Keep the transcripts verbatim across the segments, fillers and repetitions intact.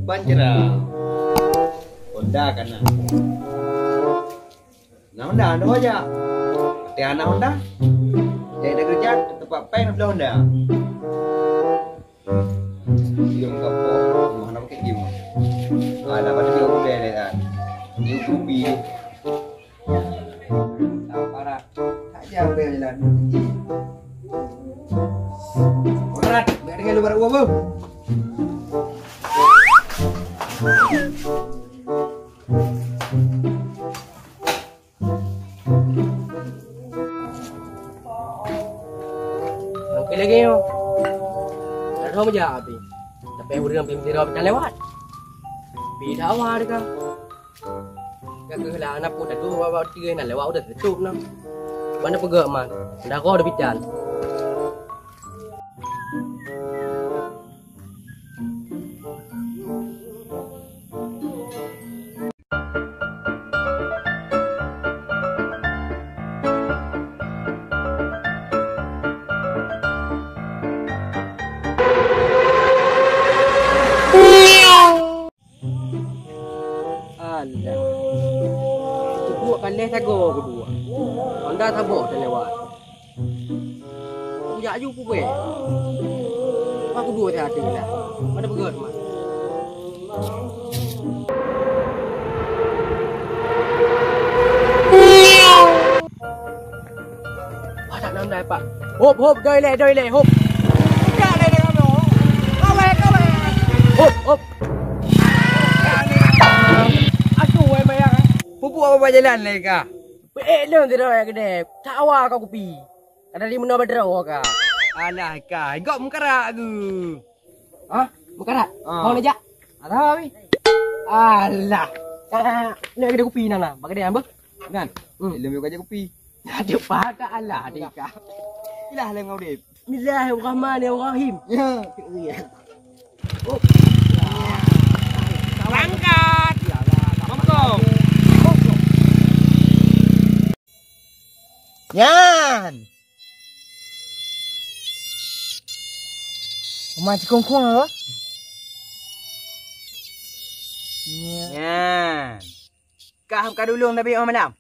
Ban cerah. Honda ka na. Na Honda, na Honda. Tapi hana Honda. Jadi dah kerja, tempat pen beli Honda. Dia buka pok, rumah nak pakai game. Ah, dah pada dia boleh dah kan. Dia kopi. Parah. Tak ada apa yang jalan. Parah. Biar dia luar uang. Oke lagi yo. Tak tahu macam apa. Tapi urang pun tidak bisa lewat. Bisa awal dia kan. Ka keuh lah, anak pun dah dua, bawa tiga, nak lewat udah tutup nah. Mana peugah man? Dah kau dah bidan. Alah. Kubuek kaleh sagoe kuduek. Honda saboh teulewat. Kujak aju kubuek. Apa kuduek sihat hati lah. Mana peugah teuma? Wah, tak nam dai, Pak. Hop, hop, doi leh, doi leh, hop. Tidak leh dengan tu. Kawai, kawai. Hop, hop. Aduh, wai bayang. Pupuk apa jalan leh kah? Peuék lôn sidroe nyang keudeh. Tawa ka kupi. Ka dari meunoe badroe ka. Alah, ka. Gok meukarat aku. Hah? Meukarat? Ah. Kau lejak? Ada apa, Wi? Alah. Nak ada kupi nana. Bagi dia ambek. Nan. Hmm. Ilmu kau aja kupi. Ada pakai Allah, Dika. Ilah lem kau deh. Bismillahirrahmanirrahim. Ya. Berangkat. Mongkong. Nyan. Rumah cikungkung apa? Nyan. Kah ka dulung tapi oh malam.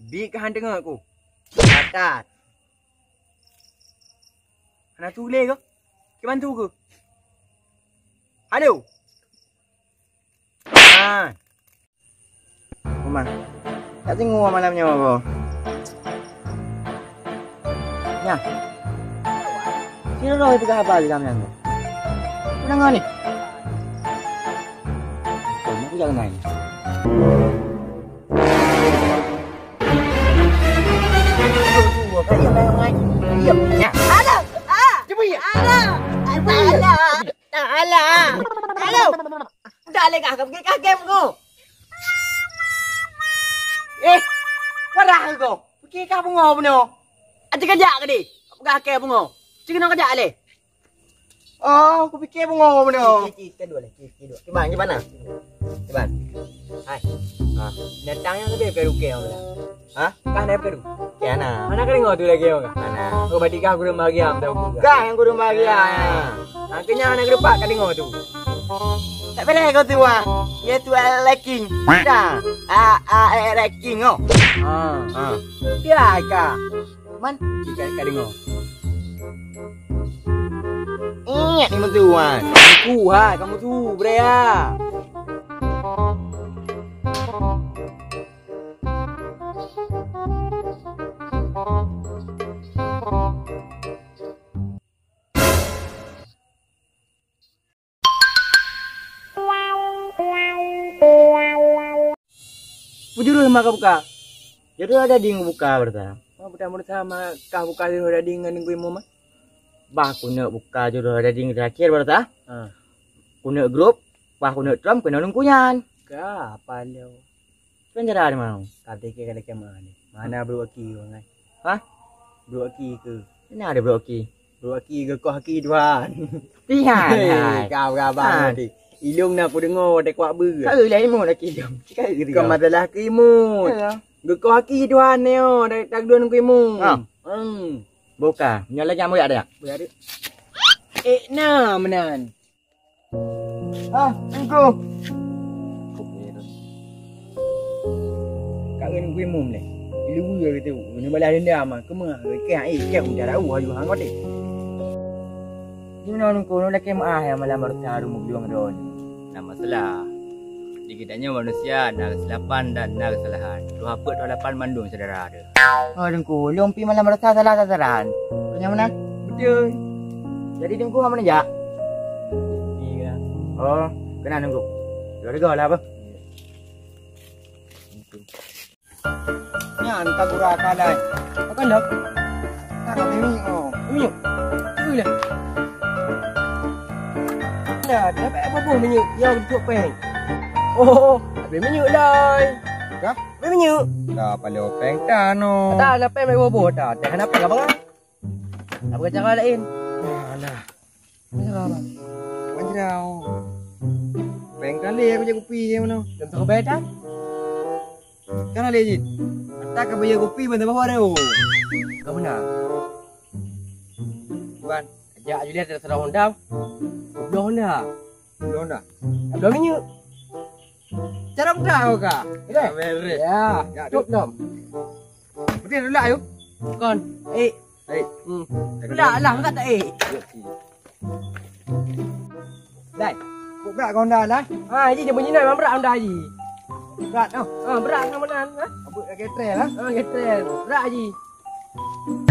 Bi kah han teungoh ku. Atat. Hana tuléh ke? Kiban tu ke? Halo. Ah. Uma. Tak tengok malam nyoe apa? Nya. Sini roh itu ke apa di dalam nyan? Kenapa ni? Kau nak jalan lain. Ada. Ah. Ada. Ada. Ada. Halo. Udah leh kah, kah, kah, kah, bungo. Eh, wadah kah kau? Pikir kah bungo bunoe? Aja kajak ke deh. Peugah kah bungo. Cik kena kajak leh. Oh, aku pikir bungo bunoe. Cik, cik, cik, kedua leh, cik, cik, dua. Kiban, kiban nah? Kiban. Hai. Ah, datang yang lebih ke ruke orang lah. Hah? Kah na peue? Kiana. Hana ka deungoe tu lagèe nyoe kah? Hana. Oh, berarti kah gurèe bahagia mantong. Kah nyang gurèe bahagia. Ah. Makanya hana geupat ka deungoe tu. Tak boleh kau tu ah. Ya tu ah, liking. Dah. Ah, ah, eh, liking oh. Ah. Ah. Kira kah. Man, jika ka deungoe. Ingat ni musuh ah. Aku ha, kamu tu, bre ah. Bujurus ma ka buka. Jodoh ada ding buka berta. Ma buta menurut sama kah buka jodoh ada ding ngon gui muma? Bah, kuneuk buka jodoh ada ding terakhir berta. Ha. Kuneuk grup, bah kuneuk trom kena lungkunyan. Ka apa lo? Kan cara ada mau. Kata ke kata ke mana? Mana bro Aki orang kan? Hah? Bro Aki ke? Mana ada bro Aki? Bro Aki ke kau Aki Tuhan. Tihan. Hei, kau berapa nanti? Ilung nak aku dengar dek kuat ber. Kau lah imut lagi ilung. Kau masalah ke imut. Ya. Geukau Aki Tuhan ni oh, dari tagdun ku imut. Ha. Hmm. Buka. Nyoe lagi ambo ada. Boleh ada. Eh, na menan. Ah, Teungku. Ka keuneuk geuimum lé. Diluweue geutu. Geuneuk balas dendam ah. Keumah geukeue, eh, keue udah rau aju hang kote. Di meunoe Teungku, nyoe lakèe meu'ah nyang malam baroesa harôh meugeudueng droe nyoe. Na masalah. Di geutanyoe manusia na keusilapan dan na keusalahan. Tuha peuet tuha lapan mandum syedara teuh. Oh, Teungku, lôn pih malam baroesa salah sasaran. Keu nyang meunan? Beutôi. Jadi Teungku hana meunajak? Iya. Oh, keunan Teungku. Dua rego lah apa? Nyan ka gura kalai. Apa kan, Dok? Tak ada minyak, oh. Minyak? Cuba lah. Dah, dapat apa pun minyak yang untuk peng. Oh, habis minyak, Lai. Kah? Habis minyak. Dah, paling peng tano. Dah, dah peng bobo dah. Dah, kenapa, abang? Apa cara lain? Alah. Apa cara, abang? Apa cara, oh. Peng kali aku cek kupi je mana. Dan tak bayar dah? Kan ada je. Ata ka bayar kupi, bantu bawa dah, oh. Kau benar. Ban. Ajak Juliet terserah Honda. Belum Honda. Belum Honda. Belum minyak. Cara mudah kau ka. Ya, beres. Ya. Ya, cuk dong. Betul dulu ayo. Kon. Eh. Eh. Hmm. Pula lah, masa tak eh. Dai. Kok berat kau Honda lah? Ha, ji dia bunyi nak memang berat Honda ji. Berat tau. Ha, berat sama nan, ha? Abut lagi trail lah. Ha, lagi trail. Berat ji.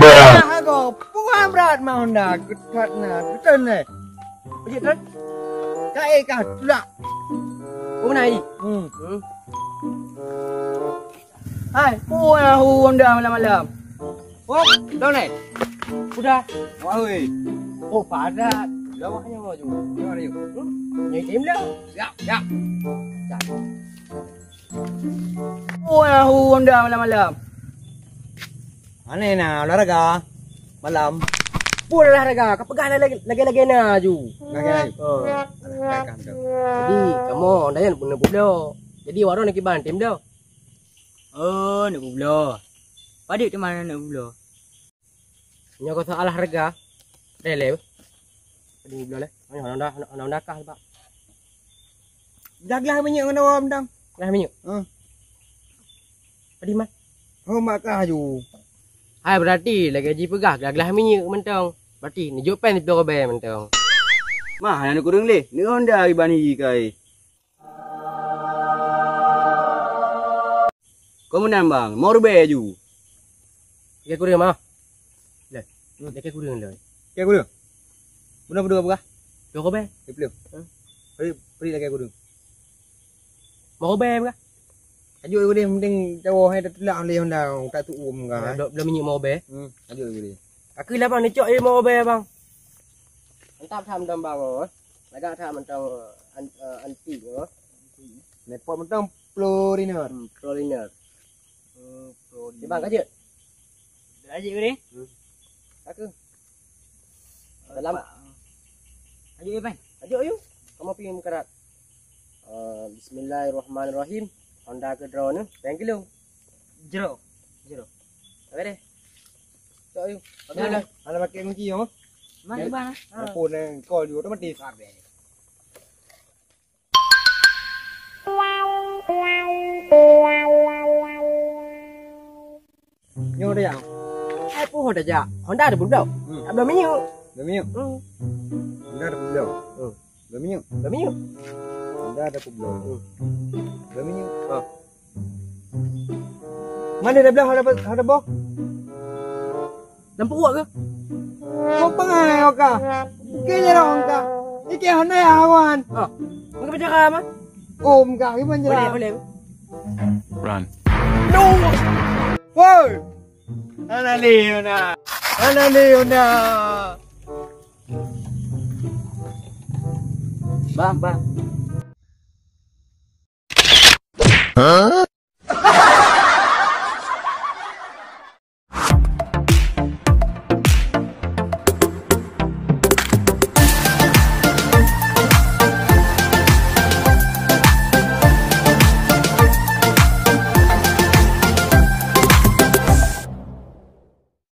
Nah, aku pungan berat mah Honda. Ketat nah, betul ni. Betul kan? Kak eh kah tulak. Oh, mana ji? Hmm. Hmm. Hai, pulang aku Honda malam-malam. Oh, dah naik? Udah. Wah, hui. Oh, padat. Lawaknya mau juga. Jom, jom. Hmm? Nyai tim dah. Siap, siap. Siap. Oh, aku Honda malam-malam. Aneh nah, olahraga malam. Pun olahraga, kau pegang lagi-lagi na ju. Lagi-lagi. Oh. Olahraga tu. Jadi, kamu Honda yang pun pula. Jadi, warung nak kiban tim dah. Oh, neuk peubloe. Padub teuma neuk peubloe? Nyoe keu soal hareuga. Deh lé. Padub peubloe lé. Nyoe hana, hana, hana, hana kah, Pak. Glah-glah minyeuk ngon awak mantong. Glah minyeuk? Huh. Padub man? Oh, mak kah aju. Hai, berarti lagèe jipeugah glah-glah minyeuk mantong. Berarti neujok péng siplôh ribèe mantong. Mah, hana neuk kureueng lé. Neuk Honda iban hi kai. Keu meunan, Bang, limong ribèe aju. Lagèe kureueng, Bang. Leh. Hmm. Lagèe kureueng, leh. Lagèe kureueng? Bunoe, bunoe, bunoe. Dua ribèe. Dua puluh. Hah? Bri, bri lagèe kureueng. Limong ribèe, Bang. Ajuk lagèe kureueng, penting cawoe hai tatulak lé Honda, tak tuum ka. Dua, dua puluh minyeuk limong ribèe. Hmm, ajuk lagèe kureueng. Kakeuh lah, Bang, neucok limong ribèe, Bang. Mantap that mantong, Bang, oh. Lagak that mantong, an-, eh, antik, oh. Nepot mantong Floriner. Hmm, Floriner. Hmm, Floriner. Di bang, kajut. Kajut ni? Hmm. Aku. Dalam. Kajut, Iban. Kajut, yuk. Kamu pergi meukarat. Eh, bismillahirrahmanirrahim. Honda keu droeneuh. Péng kilo. Jero. Jero. Oke deh. Cok, yuk. Oke, dah. Hana pakai kunci, yo. Mana, Bang? Apa nang call you otomatis habis. Nyoe dah jak. Eh, puh dah jak. Honda ada budak. Hmm. Tak belum minyak. Belum minyak? Hmm. Honda ada budak. Hmm. Belum minyak. Belum minyak. Honda ada budak. Hmm. Belum minyak. Ah. Mana dah belah ada, ada boh? Nampak awak ke? Kau pengai awak kah? Bukan je orang kah? Ini kaya hana ya awan. Ah. Mungkin bicara mah. Oh, enggak, gimana je? Boleh, boleh. Run. No! Woi! Hana lé, hana. Hana lé, hana. Bang, bang.